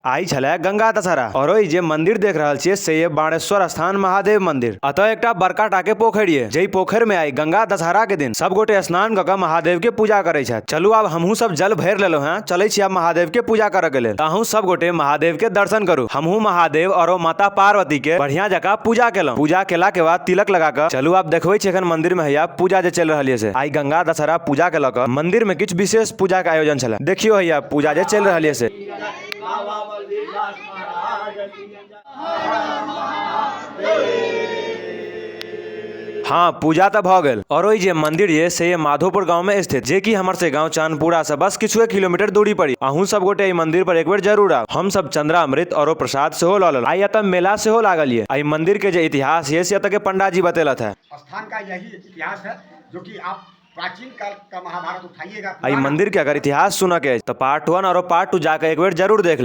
आई छले गंगा दशहरा और ओई जे मंदिर देख रहल छिए से ये बाणेश्वर स्थान महादेव मंदिर। अतः एकटा बड़का टा के पोखरि ये, जई पोखरि में आई गंगा दशहरा के दिन सब गोटे स्नान क के महादेव के पूजा करे छथि। चलू आब हमहू सब जल भरि लेलहुं हैं, चलै छी आब महादेव के पूजा करे के लेल। अहूं सब गोटे महादेव के दर्शन करू। हमहू महादेव और माता पार्वती के बढ़िया जकां पूजा केलहुं। पूजा केला के बाद तिलक लगा के चलू आब देखबै छी एखन मंदिर में हैया पूजा जे चलि रहल ये से। आई गंगा दशहरा पूजा के ल के मंदिर में किछु विशेष पूजा के आयोजन छले। देखियो हैया पूजा जे चलि रहल ये से। हाँ, पूजा तो भ गेल। और ओई जे मंदिर ये से ये माधोपुर गांव में स्थित, जे कि हमर से गांव चांदपुरा से बस किछुए किलोमीटर दूरी पर। अहूं सब गोटे एहि मंदिर पर एक बेर जरूर आब। हम सब चंद्रामृत और प्रसाद सेहो ल लेलहुं। आई एतऽ मेला सेहो लागल ये। एहि मंदिर के जे इतिहास ये से एतऽ के पंडा जी बतेलथि है। स्थान का यही इतिहास है जो कि आप प्राचीन काल का महाभारत उठाइएगा। एहि मंदिर के अगर इतिहास सुनऽ के अछि तऽ पार्ट 1 और पार्ट 2 जाके एक बेर जरूर देख लेब।